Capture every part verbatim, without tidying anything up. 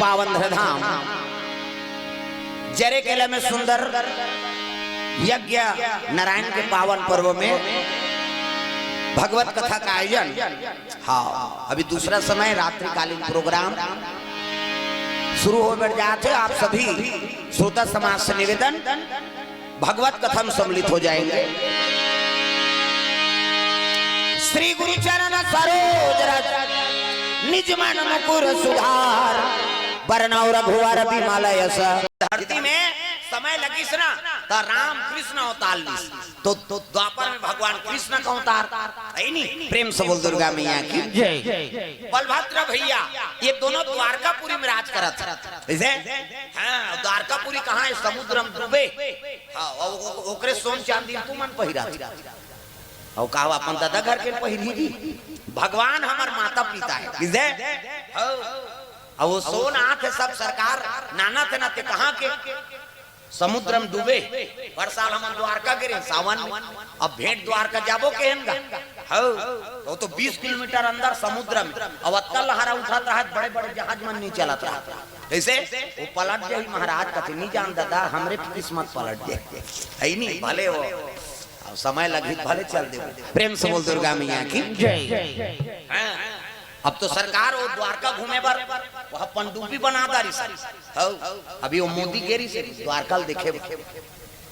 पावन धरधाम जरे केला में सुंदर यज्ञ नारायण के पावन पर्व में भगवत कथा का आयोजन। हाँ, अभी दूसरा समय रात्रिकालीन प्रोग्राम शुरू हो बैठ जात हे। आप सभी श्रोता समाज से निवेदन, भगवत कथा में सम्मिलित हो जाएंगे। श्री गुरु चरण सरोज रज निज मन मुकुर सुधार, बरनउँ रघुवर बिमल यस। धरती में समय लगिस ना, त राम कृष्ण अवतार लिस। तो, तो द्वापर में भगवान कृष्ण का अवतार हे नी। प्रेम से बोल दुर्गा मैया की जय। बलभद्र भैया, ये दोनों द्वारकापुरी में राज करत हे। जैसे, हाँ, द्वारकापुरी कहाँ हे? समुद्र में डूबे। हाँ, ओ-, ओ-, ओकरे सोन चांदी तुमन पहिरा। अउ का अपन दादा घर के पहिरी जी? भगवान हमर माता पिता हे। किसे? हाँ। अउ वो सोन आत हे सब सरकार, नानत हे ना ते कहाँ के? समुद्र में डूबे। पर साल हमन द्वारका गे रहेन सावन में। अब भेंट द्वारका जाबो केहेन गा? हाँ। वो तो बीस किलोमीटर अंदर समुद्र में। अब अतका लहरा उठत रहत, बड़े-बड़े जहाज मन नहीं चलत रहत। कइसे? वो पलट जाही महाराज, कथे, "नहीं जान दादा, हमरे किस्मत पलट जाही।" हे नी, भले वो अब समय लगही त भले चल देबो। प्रेम से बोल दुर्गा मैया की जय। हाँ। अब तो सरकार वो द्वारका घूमे बर वहाँ पनडुब्बी बना डारिस। हौ, अभी वो मोदी गे रिहिस द्वारका ल देखे बर।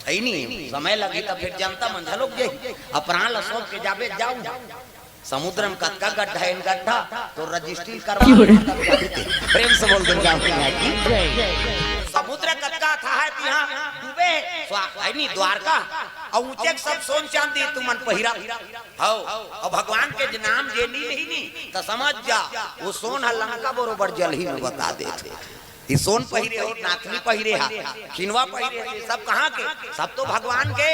हे नी, समय लगही त फिर जनता मन घलोक जाही। अब प्राण ल सौंप के जाबे, जाऊ। समुद्र में कतका गड्ढा हे, गड्ढा तो रजिस्ट्री करवा। प्रेम से बोल दुर्गा मैया की जय। समुद्र कतका अथाह हे, तिहाँ डूबे हे। स्वा-, हे नी, द्वारका। अउ ऊंचे के सब सोन चांदी तुमन पहिरा। हौ, अउ भगवान के जे नाम जे नी लेही नी, त समझ जा, वो सोन ह लंका बरोबर जलही में बता देथे। ये सोन पहिरे हो, नाथनी पहिरे हा, खिनवा पहिरे हे, ये सब कहाँ के? सब तो भगवान के।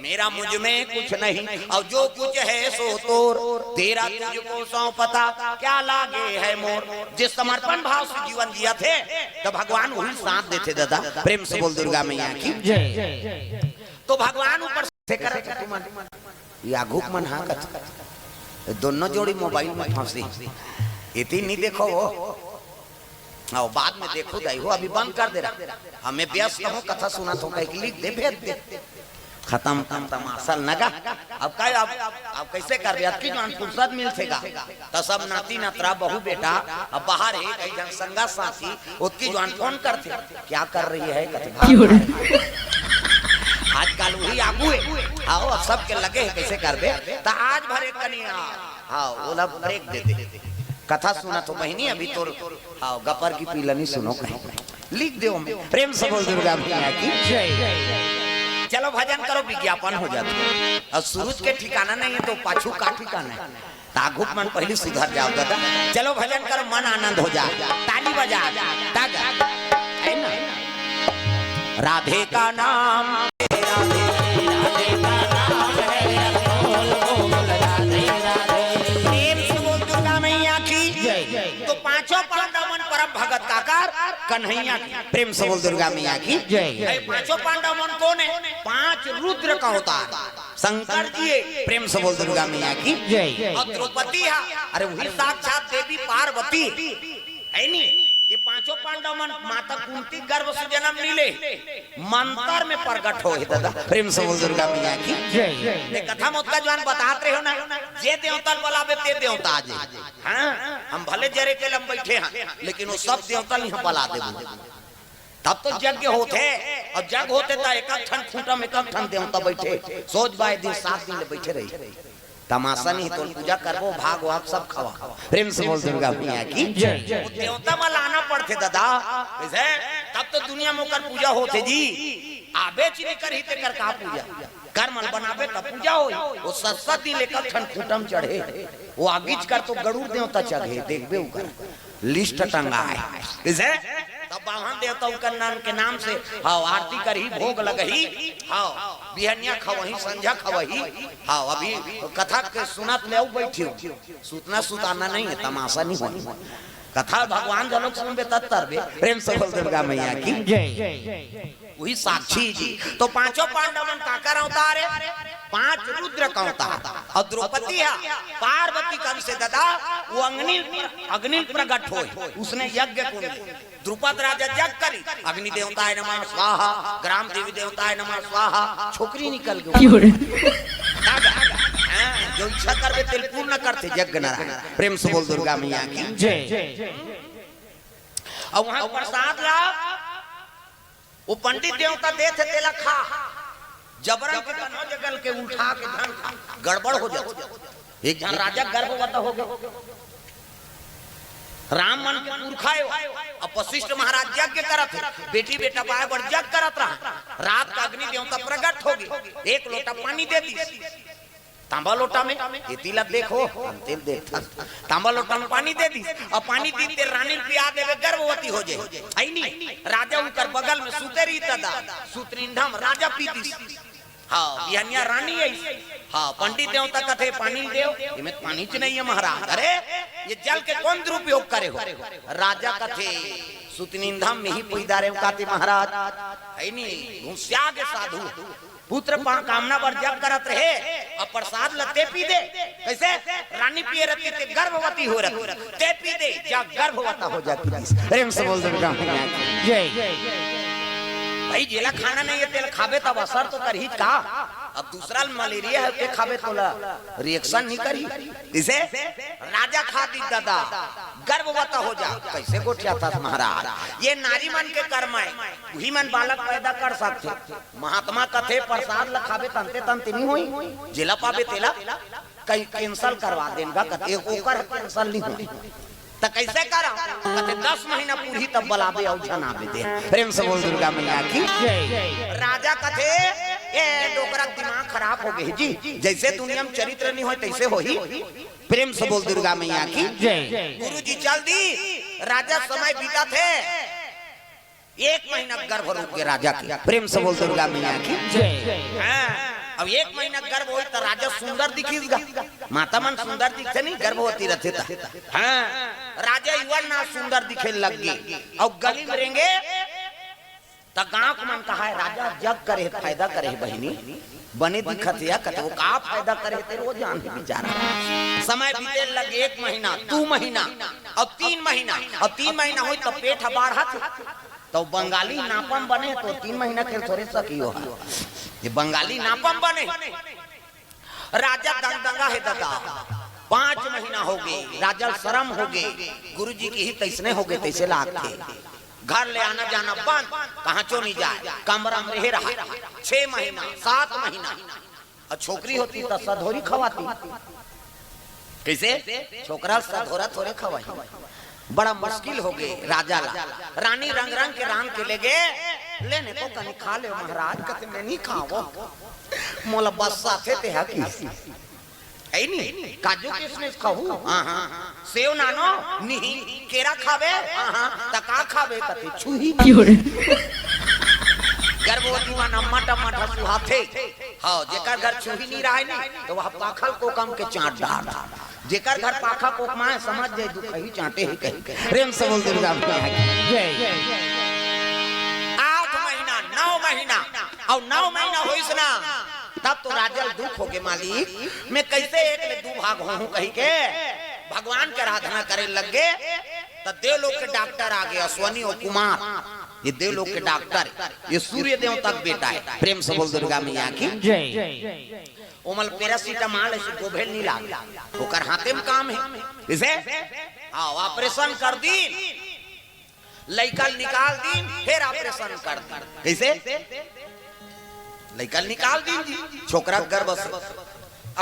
मेरा मुझ में कुछ नहीं, और जो कुछ है सो तोर, तेरा तुझको सौंपता, क्या लागे है मोर। जे समर्पण भाव से जीवन जियत हे, त भगवान वही साथ देथे दादा। प्रेम से बोल दुर्गा मैया की जय। तो भगवान ऊपर से करत हे तुमन। ये आघू के मन हा कथे, दोनों जोड़ी मोबाइल में फंसी। एती नहीं देखो वो। आओ, बाद में देखो दाई हो, अभी बंद कर दे रहा। हमें व्यस्त हो, कथा सुनत हो, कहीं लिख दे, भेज दे। खतम, खतम, असल नगा। अब का, अब, अब कइसे करबे? अतकी जुवान फुरसत मिलथे गा, त सब नाती नतरा, बहू बेटा, अब बाहर हे, कहीं झन संगा साथी, ओतकी जुवान फोन करथे, "क्या कर रही है?" कथे, "भाग।" आजकल वही आगू हे। हाँ, अब सबके लगे हे, कइसे करबे? त आज भर एक कनी, हाँ, ओला ब्रेक दे दे। कथा सुनत हो बहिनी, अभी तोर, हाँ, गपर की पीलनी सुनो कहीं। लिख दे ओमे। प्रेम से बोल दुर्गा मैया की जय। चलो भजन करो, विज्ञापन हो जाथे। अब सूरज के ठिकाना नहीं हे त पाछू का ठिकाना हे? त आघू के मन पहिली सुधर जाव दादा। चलो भजन करो, मन आनंद हो जा, ताली बजा, तागा, हे ना? राधे का नाम, राधे, राधे का नाम है अनमोल बोल, राधे, राधे। प्रेम से बोल दुर्गा मैया की जय। तो पांचों पांडव मन परम भगत काकर कन्हैया की। प्रेम से बोल दुर्गा मैया की जय। अरे पांचों पांडव मन कोन हे? पांच रुद्र का अवतार शंकर जी हे। प्रेम से बोल दुर्गा मैया की जय। अउ द्रौपदी हा, अरे वही साक्षात देवी पार्वती हे नी। ये पांचों पांडव मन माता कुंती गर्भ से जन्म नहीं ले, मंतर में प्रगट होय हे दादा। प्रेम से बोल दुर्गा मैया की जय। ये कथा म ओतका जुवान बतात रहे हो ना, जे देवता ल बलाबे ते देवता आ जाय। हाँ, हम भले जरे केला में बइठे हन, लेकिन वो सब देवता ल इहाँ बला देबो। तब तो यज्ञ होथे, अउ जग होथे त एक एक ठन खूंटा में एक एक ठन देवता बइठे, सोज बाय दिन सात दिन ले बइठे रही। तमाशा नहीं, तोर पूजा करबो, भाग वाग सब खवा। प्रेम से बोल दुर्गा मैया की जय। वो देवता म लाना पड़थे दादा, कइसे? तब तो दुनिया में ओकर पूजा होथे जी। आबेच नहीं करही तेकर का पूजा? कर मन बनाबे तब पूजा होही। वो सत सत दिन एक एक ठन खूंटा म चढ़े, वो आगीच कर तो गरुड़ देवता चघे, देखबे ओकर लिस्ट टंगा हे। कइसे? तब बाम्हन देवता ओकर नाम के नाम से, हाँ, आरती करही, भोग लगही, हाँ, बिहनिया खवही, संझा खवही, हाँ, अभी कथा के सुनत ले अउ बइठे हो। सुतना सुताना नहीं हे, तमाशा नहीं होय। कथा भगवान घलोक सुनबे तब तरबे। प्रेम से बोल दुर्गा मैया की। जय। वही साक्षी जी। तो पांचों पांडव मन काकर अवतार हे? पांच रुद्र का अवतार। अउ द्रौपदी हे पार्वती का अंश हे ददा, वो अग्नि, अग्नि प्रकट होय, उसने यज्ञ कुंड ले। द्रुपद राजा जग करी, अग्नि देवताय नमः स्वाहा, ग्राम देवी देवताय नमः स्वाहा, छोकरी निकल गे। हाँ, जो इच्छा करबे तेल पूर्ण करथे यज्ञ नारायण। प्रेम से बोल दुर्गा मैया की। जय। अउ वहां प्रसाद ला वो पंडित देवता देथे, तेला खा। जबरन के कन्हो जगल के उठा के धन खा, गड़बड़ हो जाथे। एक झन राजा गर्भवत हो गे। राम मन के पुरखा हे, अब वशिष्ठ महाराज यज्ञ करत हे, बेटी बेटा पाए बर यज्ञ करत रहा। रात का अग्नि देवता प्रकट हो गे, एक लोटा पानी दे दिस। तांबा लोटा में, एती ला देखो, हम तेल देखथन। तांबा लोटा में पानी दे दिस। अब पानी दीस ते रानी ल पिया देबे, गर्भवती हो जाय। अइ नी, राजा उनकर बगल में सुते रही तदा, सुतनिंधम राजा पी दिस। हाँ, बिहनिया रानी अइस। हाँ, पंडित देवता कथे, "पानी देव।" "एमे पानी च नहीं हे महाराज।" "अरे, ये जल के कौन दुरुपयोग करे हो?" राजा कथे, "सुतनिंधम में ही पुई डारे हंव काते महाराज।" अइ नी, घुसिया गे साधु। पुत्र पा-, कामना बर जग करत रहे, अब प्रसाद ल ते पी दे। कइसे? रानी पिए रहितिस ते गर्भवती हो रहितिस, ते पी दे, जा गर्भवती हो जा पी दिस। प्रेम से बोल दुर्गा मैया की। जय। भाई, जेला खाना नहीं हे, तेला खाबे तब असर तो करही का? अब दूसरा ल मलेरिया हे, ते खाबे तोला reaction नहीं करही। कइसे? राजा खा दिस ददा, गर्भवती हो जा। कइसे गोठियाथस महाराज? ये नारी मन के कर्म हे, उही मन बालक पैदा कर सकथे। महात्मा कथे, "प्रसाद ल खाबे तंते तंते नहीं होही, जेला पाबे तेला कहीं cancel करवा देन गा," कथे, "ओकर cancel नहीं होही।" त कइसे करव? कथे, "दस महीना पूरही तब बलाबे अउ झन आबे दे।" प्रेम से बोल दुर्गा मैया की। जय। राजा कथे, "ए डोकरा दिमाग खराब हो गे जी, जइसे दुनिया में चरित्र नहीं होय तइसे होही।" प्रेम से बोल दुर्गा मैया की। जय। गुरु जी चल दिस, राजा समय बीतत हे, एक महीना गर्भ रुक गे राजा के। प्रेम से बोल दुर्गा मैया की। जय। हाँ, अब एक महीना गर्भ होइस त राजा सुंदर दिखिस गा। माता मन सुंदर दिखथे नहीं, गर्भवती रहिथे त। हाँ, राजा युवा ना सुंदर दिखे लग गे। अउ गली में रेंगे त गांव के मन कहा हे, "राजा जग करे हे, फायदा करे हे बहिनी, बने दिखत हे या कथे, वो का फायदा करे हे तेला वो जानही बेचारा।" समय बीते लगे, एक महीना, दू महीना, अउ तीन महीना, अउ तीन महीना होइस त पेट ह बाढ़त हे। त बंगाली नापम बने हे, त तीन महीना के थोरे सकियो हे। ये बंगाली नापम बने हे। राजा दंग दंगा हे ददा, पांच महीना हो गे, राजा ल शरम हो गे। गुरु जी के ही तइसने हो गे, तइसे लागथे। घर ले आना जाना बंद, कहांचो नहीं जाय, कमरा में रहे रहा। छह महीना, सात महीना, अउ छोकरी होतिस त सधोरी खवातिस। कइसे? छोकरा ल सधोरा थोरे खवाही। बड़ा मुश्किल हो गे राजा ला। रानी रंग रंग के रांध के लेगे, "ले ने तो कनी खा ले महाराज।" कथे, "मैं नहीं खावंव, मोला बस्साथे तेहा किस।" अइ नी, "काजू किशमिश खाहू?" "हाँ, हाँ।" "सेव नानो?" "नहीं।" "केरा खाबे?" "हाँ, हाँ।" "त का खाबे?" कथे, "छुही।" गर्भवती मन अम्मा टम्मा ठा सुहाथे। हाँ, जेकर घर छुही नहीं रहय नी, त वह पाखल कोकम के चांट डारथे। जेकर घर पाखा कोकमा हे, समझ जाय, दुखही चांटे हे कही। प्रेम से बोल दुर्गा मैया की। जय। आठ महीना, नौ महीना, अउ नौ महीना होइस ना, तब तो राजा ल दुख हो गे, "मालिक, मैं कइसे एक ले दू भाग होहूं?" कहिके भगवान के आराधना करे लग गे। त देवलोक के डॉक्टर आ गे, अश्वनी अउ कुमार, ये देवलोक के डॉक्टर, ये सूर्य देवता के बेटा हे। प्रेम से बोल दुर्गा मैया की। जय। ओमन ल पैरासिटामोल अइसे गोभेल नहीं लागे, ओकर हाथे में काम हे। कइसे? हाँ, ऑपरेशन कर दिन, लइका ल निकाल दिन, फेर ऑपरेशन कर दिन। कइसे? लइका ल निकाल दिन जी, छोकरा के गर्भ से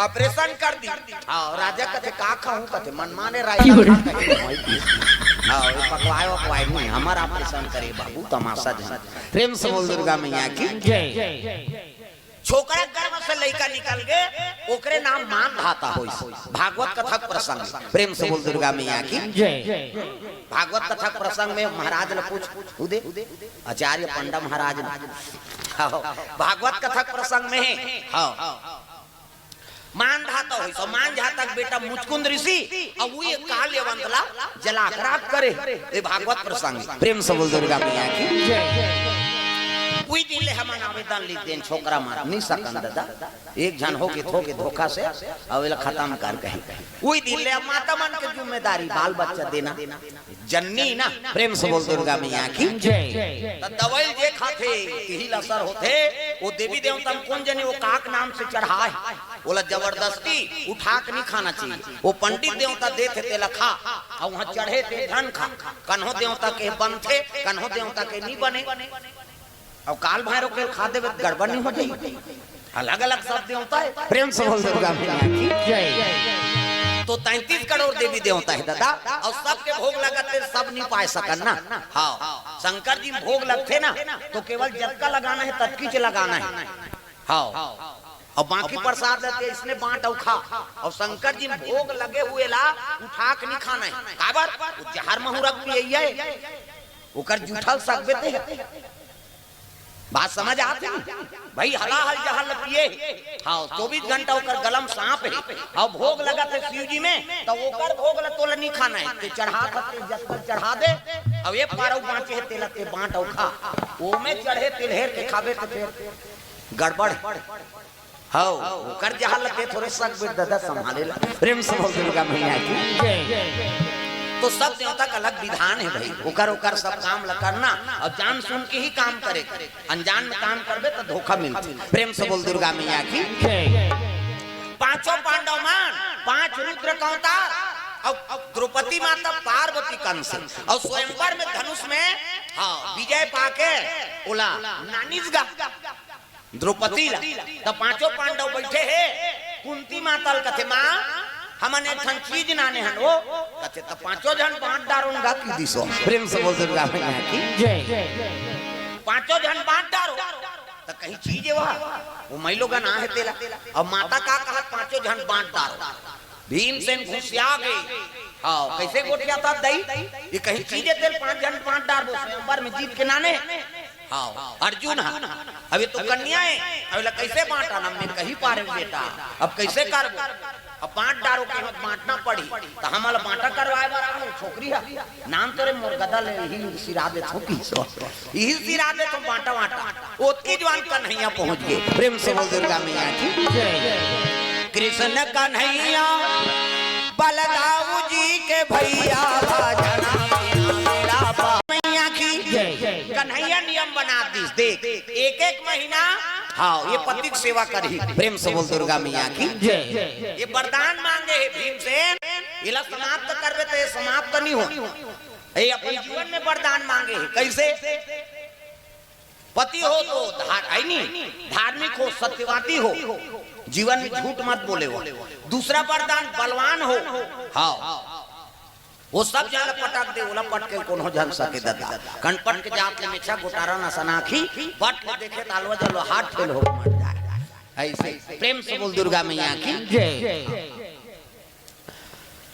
ऑपरेशन कर दिन। हाँ, राजा कथे, "का खाहूं?" कथे, "मनमाने रायता खा।" कथे, "हाँ, ये पकवाय वकवाय नहीं, हमर ऑपरेशन करे बाबू, तमाशा झन।" प्रेम से बोल दुर्गा मैया की। जय। छोकरा गर्भ से लइका निकल गे, ओकरे नाम मानधाता होइस। भागवत कथा के प्रसंग, प्रेम से बोल दुर्गा मैया की। जय। भागवत कथा के प्रसंग में महाराज ल पूछ, उदे, आचार्य पंडा महाराज ल। हाँ, भागवत कथा के प्रसंग में, हाँ, मांधाता होइस, अउ मांधाता के बेटा मुचकुंद ऋषि, अउ वो ये काल यवंत ला जला के राख करे। ये भागवत प्रसंग, प्रेम से बोल दुर्गा मैया की। उही दिन ले हमन आवेदन लिख देन, छोकरा मार नहीं सकन दादा, एक झन हो के थो के धोखा से, अउ एला खत्म कर कही। उही दिन ले अब माता मन के जिम्मेदारी, बाल बच्चा देना। जननी ना, प्रेम से बोल दुर्गा मैया की। त दवाई जे खाथे, तिही ला असर होथे। वो देवी देवता म कोन जनी वो काक नाम से चढ़ाए, ओला जबरदस्ती उठा के नहीं खाना चाहिए। वो पंडित देवता देथे तेला खा, अउ वहाँ चढ़े ते झन खा। कन्हो देवता के बनथे, कन्हो देवता के नहीं बने। अउ काल भैरव के खा देबे त गड़बड़ नहीं हो जाई? अलग-अलग सब देवता हे। प्रेम से बोल दुर्गा मैया की। तो तैंतीस करोड़ देवी देवता हे दादा, अउ सबके भोग लगथे, सब नहीं पाए सकन ना। हाँ, शंकर जी म भोग लगथे ना, तो केवल जतका लगाना हे, ततकीच लगाना हे। हाँ, अउ बाकी प्रसाद लेते इसने बांट अउ खा। अउ शंकर जी म भोग लगे हुए ला उठा के नहीं खाना हे। काबर? वो जहर महुरक पियइया हे, ओकर जूठल सकबे ते। बात समझ आत हे? भाई हलाहल जहर ल पिए हे। हाँ, चौबीस घंटा ओकर गला म सांप हे। अउ भोग लगथे शिव जी में, त ओकर भोग ल तोला नहीं खाना हे। ते चढ़ा सकते, जस पर चढ़ा दे। अउ एक पारव बांचे हे, तेला ते बांट अउ खा। ओमे चढ़े तिलहेर के खाबे त फेर गड़बड़ हे। हव, ओकर जहर ल ते थोरे सकबे दादा संभाले ला। प्रेम से बोल दुर्गा मैया की। तो सब देवता का अलग विधान हे भाई, ओकर, ओकर सब काम ल करना अउ जान सुन के ही काम करे। अनजान में काम करबे त धोखा मिलथे। प्रेम से बोल दुर्गा मैया की। पांचों पांडव मन, पांच रुद्र के अवतार, अउ, अउ द्रौपदी माता पार्वती कंस, अउ स्वयंवर में धनुष में, हाँ, विजय पाके ओला नानिस गा द्रौपदी ला। त पांचों पांडव बइठे हे, कुंती माता ल कथे, "माँ, हमन एक ठन चीज नाने हन वो।" कथे, "त पांचों झन बांट डारो न गा," कहि दिस। प्रेम से बोल दुर्गा मैया की। पांचों झन बांट डारो। त कहीं चीज हे वह, वो मइलोगन आहे तेला। अउ माता का कहत, "पांचों झन बांट डारो।" भीमसेन घुसिया गे। हाँ, कइसे गोठियाथस दई? ये कहीं चीज हे तेला पांच झन बांट डारबो, स्वयंवर में जीत के नाने। हाँ, अर्जुन हा, अभी तो कन्या हे, अभी ला कइसे बांटा ना, मैं कहीं पारे बेटा, अब कइसे करबो? अब बांट डारो के मत बांटना पड़ी, त हमला बांटा करवाए बर आए छोकरी हा। नाम तोरे मोर गदा ले ही सिरा देथों कि सो। इही सिरा देथों बांटा वांटा। ओतकी जुवार कन्हैया पहुंच गे। प्रेम से बोल दुर्गा मैया की। कृष्ण कन्हैया बलदाऊ जी के भैया भजना मैया की। कन्हैया नियम बना दिस। देख, एक एक महीना, हाँ, ये पति के सेवा करही। प्रेम से बोल दुर्गा मैया की। ये वरदान मांगे हे भीमसेन, एला समाप्त करबे त ये समाप्त नहीं हो। ये अपन जीवन में वरदान मांगे हे। कइसे? पति हो तो धार-, है नी, धार्मिक हो, सत्यवादी हो, जीवन में झूठ मत बोले हो। दूसरा वरदान बलवान हो। हाँ, वो सब झन ल पटक दे, ओला पटके कोनो झन सके दादा। कनपट के जात ले मेछा गोटारा नसनाखी, पट के देखे तालवा जलो हाथ फेल हो मर जाए। ऐसे प्रेम से बोल दुर्गा मैया की।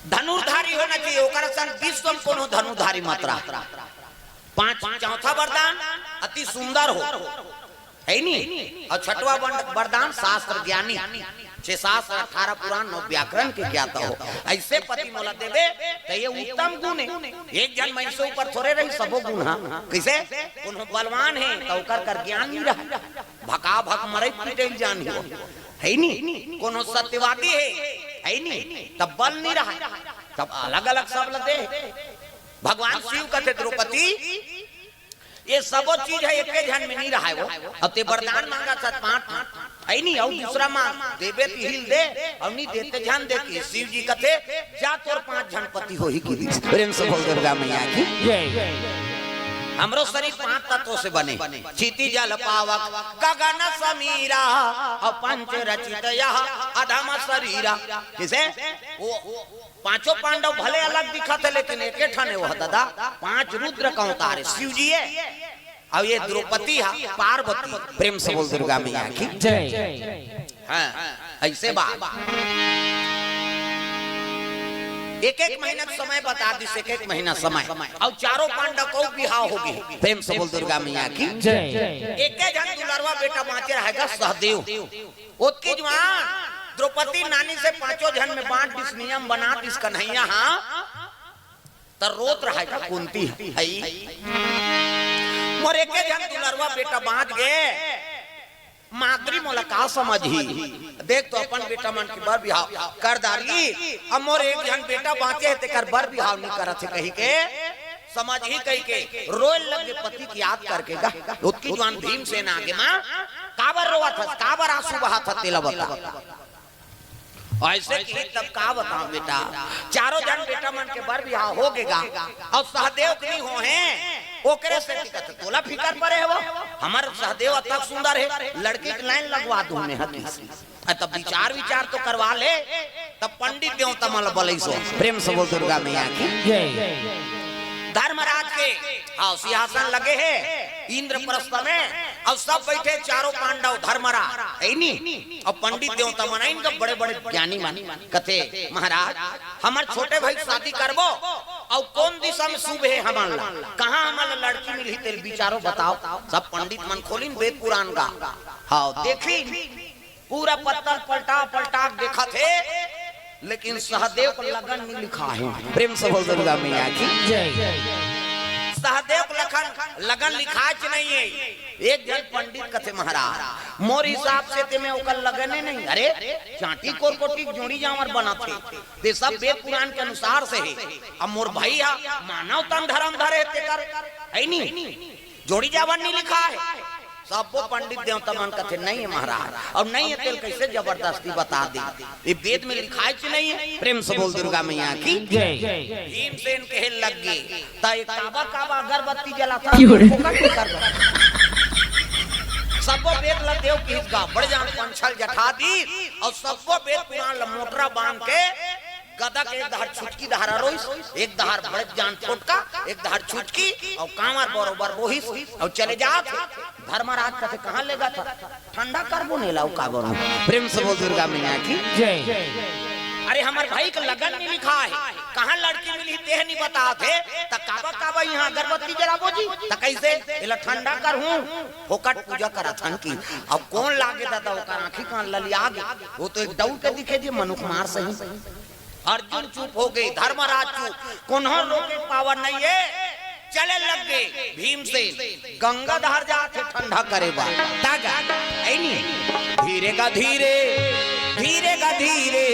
धनुर्धारी होना चाहिए, ओकर सन विश्व में कोनो धनुर्धारी मत रहा। पांच, चौथा वरदान अति सुंदर हो, है नी? अउ छठवा वन-, वरदान शास्त्र ज्ञानी, छह शास्त्र, अठारह पुराण, नौ व्याकरण के ज्ञाता हो। ऐसे पति मोला देबे त ये उत्तम गुण हे। एक झन मइनसे ऊपर थोरे रही सबो गुण हा। कइसे? कोनो बलवान हे त ओकर कर ज्ञान नहीं रहा। भका भक मरई पिटई ल जानही हो, है नी? कोनो सत्यवादी हे, है नी? तब बल नहीं रहा, तब अलग-अलग सब ल दे। भगवान शिव कथे द्रौपदी, ये सबो चीज हे, एके झन में नहीं रहा हे वो। अब ते वरदान मांगथस पांच, है नी? अउ दूसरा मांग, देबे तिही ल दे, अउ नहीं देते झन दे कि शिव जी कथे, जा तोर पांच झन पति होही कि दिस। प्रेम से बोल दुर्गा मैया की। हमरो शरीर पांच तत्व से बने, क्षिति जल पावक गगन समीरा, अउ पंच रचित यह अधम शरीरा। किसे? वो पांचों पांडव भले अलग दिखत हे, लेकिन एके ठन हे वो दादा, पांच रुद्र के अवतार हे, शिव जी हे। अउ ये द्रौपदी हा पार्वती। प्रेम से बोल दुर्गा मैया की। हाँ, ऐसे बात। एक एक महीना के समय बता दिस, एक एक महीना समय। अउ चारों पांडव के बिहाव हो गे। प्रेम से बोल दुर्गा मैया की। एके झन दुलरवा बेटा बांचे रहेगा सहदेव। ओतकी जुवार द्रौपदी नानी से पांचों झन में बांट दिस, नियम बना दिस कन्हैया, हाँ, त रोत रहय का कुंती ह, हई। मोर एके झन दुलरवा बेटा बांच गे, माद्री मोला का समझही? देख तो अपन बेटा मन के बर बिहाव कर डारी, अब मोर एक झन बेटा बांचे हे, तेकर बर बिहाव नइ करत हे कहिके, समझही कहिके रोए लगे पति के याद करके गा। ओतकी जुवार भीमसेन आगे, माँ, काबर रोवत हस, काबर आंसू बहात हस, तेला बता। अइसे कि तब का बतांव बेटा, चारों झन बेटा मन के बर बिहाव हो गे गा, अउ सहदेव के नइ होहे, ओकरे सेती कथे तोला फिकर परे हवय, हमर सहदेव अतक सुंदर हे, लड़की के लाइन लगवा दूं मैं हकीस। अ, तब विचार विचार तो करवा ले, तब पंडित देवता मन ल बलइस। प्रेम से बोल दुर्गा मैया की। जय। धर्मराज के, हाँ, सिंहासन लगे हे इंद्रप्रस्थ में, अउ सब बइठे चारों पांडव धर्मराज, हे नी? अउ पंडित देवता मन, इनका बड़े बड़े ज्ञानी मन कथे, महाराज, हमर छोटे भाई के शादी करबो, अउ कोन दिशा में शुभ हे हमन ला, कहाँ हमन ला लड़की मिलही, तेला विचारो बताव। सब पंडित मन खोलिन वेद पुराण गा, हाँ, देखिन, पूरा पत्तल पलटा पलटा के देखत हे, लेकिन सहदेव के लगन नइ लिखा हे। प्रेम से बोल दुर्गा मैया की। जय। सहदेव के लखन, लगन लिखाच नइ हे। एक झन पंडित कथे, महाराज, मोर हिसाब से ते में ओकर लगने नइ। अरे, चांटी कोरकोटी जोड़ी जावर बनत हे, ते सब वेद पुराण के अनुसार से हे। अब मोर भाई ह मानव तन धरम धरे हे, तेकर, हे नी? जोड़ी जावर नइ लिखा हे। सब्बो पंडित देवता मन कथे, "नइ हे महाराज, अउ नइ हे तेला कइसे जबरदस्ती बता दे? ये वेद में लिखायच नइ हे।" प्रेम से बोल दुर्गा मैया की। जय। भीमसेन कहे लग गे, "त ये काबर काबर अगरबत्ती जलाथस?" क्यों रे? फोकट में कर दो। सब्बो वेद ला देव किहिस गा, बड़े जान पंछल जठा दिस, अउ सब्बो वेद पुराण ला मोटरा बांध के गदा के एक डहर छुटकी डहर रोइस, एक डहर बड़े जान फोटका, एक डहर छुटकी, अउ कांवर बरोबर बोहिस, अउ चले जात हे। धर्मराज कथे, "कहाँ लेगत हस?" "ठंडा करबो ने लाऊ का बरो।" प्रेम से बोल दुर्गा मैया की। जय। "अरे, हमर भाई के लगन नइ लिखा हे, कहाँ लड़की मिलही तेह नइ बतात हे, त काबर काबर इहाँ अगरबत्ती जलाबो जी, त कइसे एला ठंडा करहूँ?" फोकट पूजा करत हन कि अब कोन लागे दादा, ओकर आँखी कान ललिया गे, वो तो एक दउड़ के दिखे जी मनुख मार सही। अर्जुन चुप हो गे, धर्मराज चुप, कोनो रोके पावर नइ हे। चले लग गे भीमसेन, गंगा डहर जात हे ठंडा करे बर। तागा, हे नी? धीरे गा धीरे, धीरे गा धीरे,